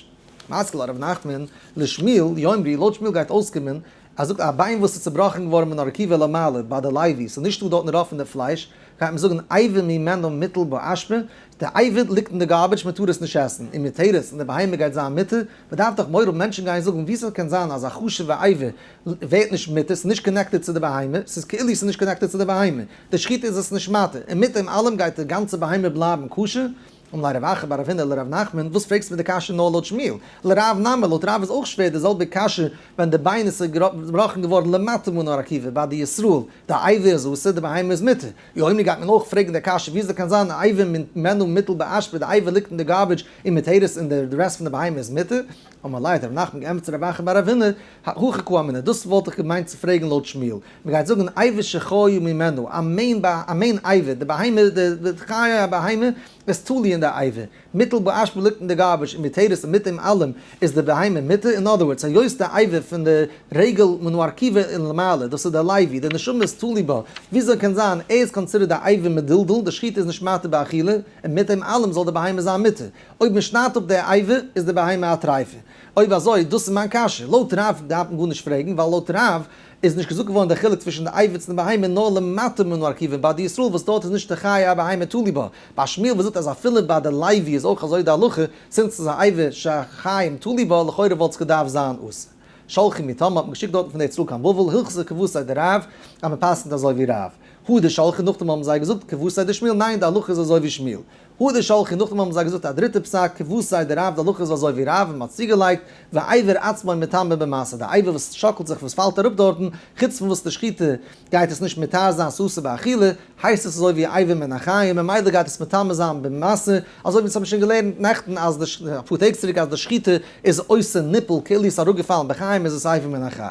מתקיף לה רב נחמן, לשמואל, יאמרו, לויט שמואל גייט אויסקומען, ער זאגט א ביין וואס איז צובראכן געווארן מן הרקיבה למעלה ביי די לוי, ס'איז נישטא דארטן רוב פון די פלייש, גייט מען זאגן אבר ממנו מוטל באשפה, די אבר ליגט אין די garbage מען טאר עס נישט עסן, ומותרת, און די בהמה גייט זיין מותר, מען דארף דאך מורא האבן מענטשן גייען זאגן ווי ס'קען זיין אז א חשוב'ע אבר ווערט נישט מותר, ס'איז נישט connected צו די בהמה, ס'איז כאילו ס'איז נישט connected צו די בהמה, די שחיטה איז עס נישט מתיר, און מיט דעם אלעם גייט די גאנצע בהמה בלייבן כשר. אמר ליה רב אחא בר רב הונא לרב נחמן, וואס פרעגסטו מיר די קשיא נאר לויט שמואל? לרב נמי, לויט רב איז אויך שווער די זעלבע קשיא ווען די ביין איז צובראכן געווארן למטה מן הרקיבה ביי די ישראל, די אבר איז אסור, די בהמה איז מותר. יאמרו גייט מען אויך פרעגן די קשיא וויאזוי קען זיין אבר ממנו מוטל באשפה, די אבר ליגט אין די garbage ומותרת און די rest פון די בהמה איז מותר? אמר ליה האט רב נחמן געענטפערט צו רב אחא בר רב הונא, הכי קאמינא, דאס וואלט איך געמיינט צו פרעגן לויט שמואל, מען גייט זאגן אבר שחיו ממנו, א מעין א מעין אבר, די בהמה, די חיי הבהמה איז תלוי אין די אבר, מוטל באשפה ליגט אין די garbage ומותרת און מיט דעם אלעם איז די בהמה מותר, in other words, היות די אבר פון די רגל מן הארכיבה און למעלה, דאס איז די לוי, די נשמה איז תלוי בה, וויאזוי קען זיין ער איז considered א אבר מדולדל, די שחיטה איז נישט מתיר באכילה, און מיט דעם אלעם זאל די בהמה זיין מותר. אויב מען שניידט אפ די אבר איז די בהמה א טרייפה. אויב אזוי, דאס איז מיין קשיא. לויט רב דארף מען גארנישט פרעגן, ווייל לויט רב איז נישט געזאגט געווארן דער חילוק צווישן די אבר צו די בהמה נאר למטה מן הארכיבה ביי די ישראל וואס דארט איז נישט די חיי הבהמה תלוי בה. ביי שמואל וואס זאגט אז אפילו ביי די לוי איז אויך אזוי די הלכה, since ס'איז א אבר שהחיים תלוי בה, לכאורה וואלט עס געדארפט זיין אסור. שלחו מתם האט מען געשיקט דארטן פון ארץ ישראל קיין בבל, הלכתא כוותיה דרב, אז מען פסק'נט אזוי ווי רב. הדר שלחו נאכדעם האבן זיי געזאגט כוותיה דשמואל, ניין די הלכה איז אזוי ווי שמואל. הדר שלחו נאכדעם האבן זיי געזאגט א דריטע פסק כוותיה דרב די הלכה איז אזוי ווי רב און מ'האט צוגעלייגט ואבר עצמו מטמא במשא די אבר וואס שאקלט זיך וואס פאלט אראפ דארטן חוץ פון וואס די שחיטה גייט עס נישט מטהר זיין ס'אסור באכילה הייסט עס אזוי ווי אבר מן החיים ממילא גייט עס מטמא זיין במשא אזוי ווי אונז האבן שוין געלערנט נעכטן אז די אפאר טעג צוריק אז די שחיטה איז עושה ניפול כאילו עס איז אראפגעפאלן בחיים איז עס אבר מן החי.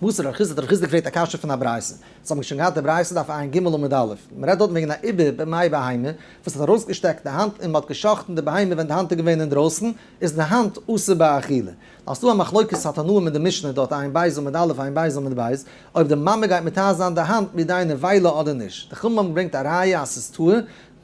בתר רב חסדא האט רב חסדא געפרעגט א קשיא פון א ברייתא. אונז האבן שוין געהאט די ברייתא דף ע"ג עמוד א'. מען רעדט דארט וועגן א עובר במעי בהמה וואס האט ארויסגעשטעקט די האנט און מען האט גע'שחט'ן די בהמה ווען די האנט איז געווען אינדרויסן, איז די האנט אסור באכילה. נאר ס'דא א מחלוקת התנאים אין די משנה דארט ע"ב עמוד א' ע"ב עמוד ב', אויב די מאמע גייט מטהר זיין די האנט מידי נבילה אדער נישט. די חכמים האבן געברענגט א ראיה אז ס'איז טהור,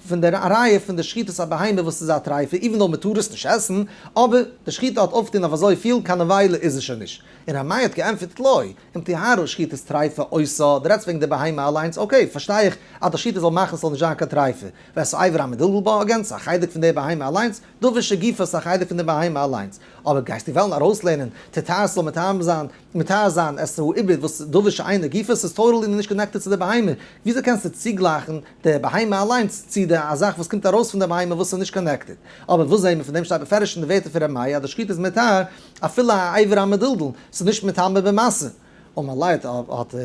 פון די ראיה פון די שחיטת הבהמה וואס איז א טרייפה even though מ'טאר עס נישט עסן, אבער די שחיטה האט אויפגעטון אויף אזוי פיל קיין נבילה איז עס שוין נישט. און ר' מאיר האט געענטפערט לא, אם טהרה שחיטת טרייפה עושה, דו רעדסט וועגן די בהמה אליינס, okay פארשטיי איך אז די שחיטה זאל מאכן ס'זאל נישט זיין קיין טרייפה, ואת האבר המדולדל בה again ס'איז א חלק פון די בהמה אליינס, דבר שגופו ס'איז א חלק פון די בהמה אליינס, אבער גייסטו וועלן ארויסלערנען תטהר ס'זאל מטמא זיין מטהר זיין את העובר וואס דבר שאינו גופו ס'איז totally נישט connected צו די בהמה, וויאזוי קענסטו צוגלייכן די בהמה אליינס צו די א זאך וואס קומט ארויס פון די בהמה וואס איז נישט connected? אבער וואס זעהן מיר פון דעם שטייט בפירוש אין די ווערטער פון ר' מאיר אז די שחיטה איז מטהר אפילו א אבר המדולדל, ס'איז נישט מטמא במשא. אמר ליה האט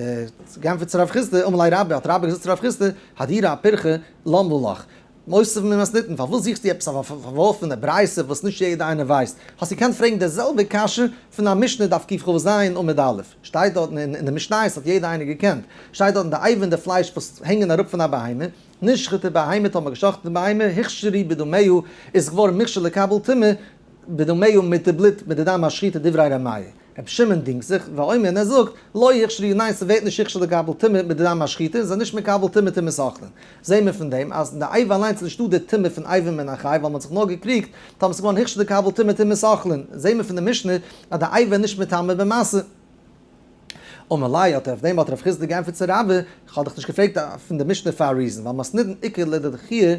גענטפערט צו רב חסדא, אמר ליה רבה האט רבה געזאגט צו רב חסדא, הדורי אפירכא למה לך? מותיב ממתניתין, פארוואס זוכסטו עפעס א פארווארפענע ברייתא וואס נישט יעדער איינער ווייסט? האסט געקענט פרעגן די זעלבע קשיא פון א משנה דף קכ"ז עמוד א', שטייט דארטן אין די משניות האט יעדער איינער געקענט, שטייט דארטן די אבר און די פלייש וואס הענגען אראפ פון א בהמה, נשחטה בהמה טאמער געשחט'ן די בהמה, הוכשרו בדמיה, איז געווארן מוכשר לקבל טומאה, בדמיה מיט די בלוט מיט די דם השחיטה דברי ר' מאיר. רבי שמעון דינגט זיך, ואומר און ער זאגט, לא הוכשרו ניין ס'ווערט נישט הוכשר לקבל טומאה מיט די דם השחיטה, זיי נישט מקבל טומאה טומאת אוכלין. זעהן מיר פון דעם אז אין די אבר אליינס איז נישטא די טומאה פון אבר מן החי ווייל מ'האט זיך נאר געקריגט טאמער ס'איז געווארן הוכשר לקבל טומאה טומאת אוכלין. זעהן מיר פון די משנה אז די אבר איז נישט מטמא במשא. אמר ליה האט ער אויף דעם האט רב חסדא געענטפערט צו רבה, איך האב דיך נישט געפרעגט פון די משנה פאר א reason, ווייל מתניתין איכא לדחויי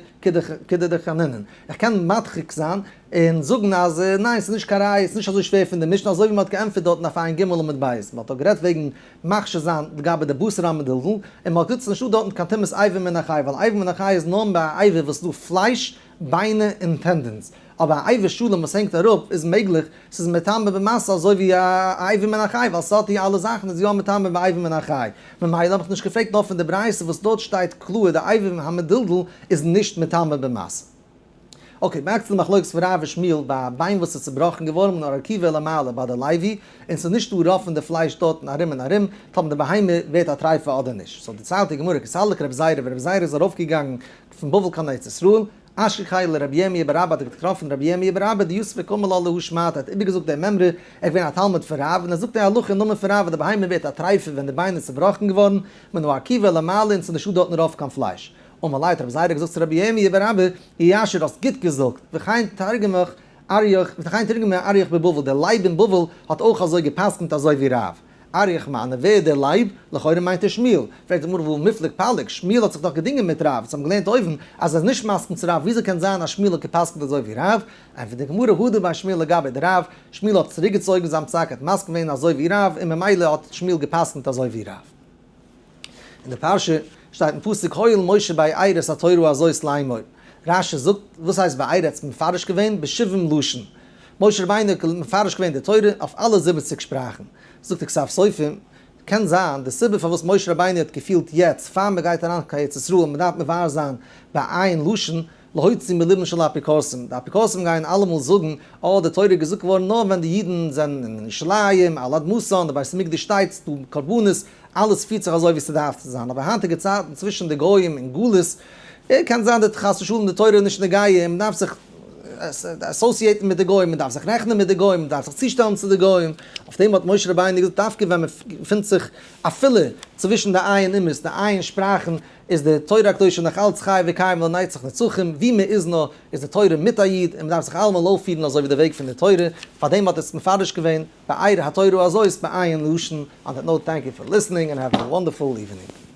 כדחנינן, איך קען מדחיק זיין און זאגן אז ניין ס'איז נישט קיין ראיה, ס'איז נישט אזוי שווער פון די משנה אזוי ווי מ'האט געענטפערט דארטן אויף ע"ג עמוד ב', מ'האט דאך גערעדט וועגן מכשיר זיין לגבי די בשר המדולדל, און מ'האט געזאגט ס'איז נישטא דארטן קיין טומאת אבר מן החי, ווייל אבר מן החי איז נאר ביי א אבר וואס איז דא פלייש. ביינער און tendons. אבער א אבר שלם וואס הענגט אראפ איז מעגליך ס'איז מטמא במשא אזוי ווי א אבר מן החי, ווייל ס'האט די אלע זאכן איז יא מטמא באבר מן החי. ממילא האב איך נישט געפרעגט נאר פון די ברייתא וואס דארט שטייט קלאר די אבר המדולדל איז נישט מטמא במשא. okay, back צו די מחלוקת פון רב ושמואל ביי א ביין וואס איז צובראכן געווארן מן הארכיבה ולמעלה ביי די לוי, און ס'איז נישט דא רוב פון די פלייש דארטן ארום און ארום, טאמער די בהמה ווערט א טרייפה אדער נישט. so דערציילט די גמרא כי סליק רבי זירא ווען רבי זירא איז ארויפגעגאנגען פון בבל קיין ארץ ישראל, אשכחיה לרבי ירמי' בר אבא האט ער געטראפן רבי ירמי' בר אבא דיתיב וקאמר לה להא שמעתא האט איבערגעזאגט דעם מימרא, ער איז געווען א תלמיד פון רב, און ער זאגט די הלכה אין נאמען פון רב אז די בהמה ווערט א טרייפה ווען די ביין איז צובראכן געווארן, מן הארכיבה ולמעלה און ס'איז נישטא דארטן רוב קיין פלייש. אמר ליה האט רבי זירא געזאגט צו רבי ירמי' בר אבא, יישר האסט גוט געזאגט, וכן תרגמך אריוך, וכן תרגמה אריוך בבבל, דער לייב אין בבל האט אויך אזוי גע'פסק'נט אזוי ווי רב. אריוך מני, ווער איז דער לייב? לכאורה מיינט ער שמואל. פרעגט די גמרא והא מיפלג פליג, שמואל האט זיך דאך געדינגען מיט רב, אונז האבן געלערנט אויבן אז ער איז נישט מסכים צו רב, וויאזוי קען זיין אז שמואל האט גע'פסק'נט אזוי ווי רב? ענטפערט די גמרא הדר ביה שמואל לגביה דרב, שמואל האט צוריקגעצויגן זיין פסק, ער האט מסכים געווען אזוי ווי רב, און ממילא האט שמואל גע'פסק'נט אזוי ווי רב. אין די פרשה שטייט אין פסוק הואיל משה באר את התורה הזאת לאמור. רש"י זאגט, וואס הייסט באר? ער האט עס מפרש געווען בשבעים לשון. משה רבינו האט מפרש געווען די תורה אויף אלע 70 שפראכן. זאגט די כתב סופר, קען זיין די סיבה פארוואס משה רבינו האט געפילט יעצט פאר מען גייט אריין קיין ארץ ישראל מען דארף מבאר זיין בע' לשון, להוציא מלבן של אפיקורסים, די אפיקורסים גייען אלעמאל זאגן, אה, די תורה איז געזאגט געווארן נאר ווען די אידן זענען אין ירושלים, על אדמתן, די בית המקדש שטייט, ס'דא קרבנות, אלעס פירט זיך אזוי ווי ס'דארף צו זיין, אבער היינטיגע צייטן צווישן די גוים אין גלות, קען זיין די חס ושלום די תורה איז נישט נוגע, און מ'דארף זיך associate ן מיט די גוים, מ'דארף זיך רעכענען מיט די גוים, מ'דארף זיך צושטעלן צו די גוים, אויף דעם האט משה רבינו געזאגט דווקא ווען מ'געפינט זיך אפילו צווישן די ע' אומות, די ע' שפראכן, איז די תורה הקדושה נאך אלץ חי וקיים לנצח נצחים, ווי מען איז נאר איז די תורה מיט א איד, און מען דארף זיך אלעמאל אויפפירן אזוי ווי די וועג פון די תורה, פארדעם האט עס מפרש געווען באר התורה הזאת בע' לשון, on that note thank you for listening and have a wonderful evening.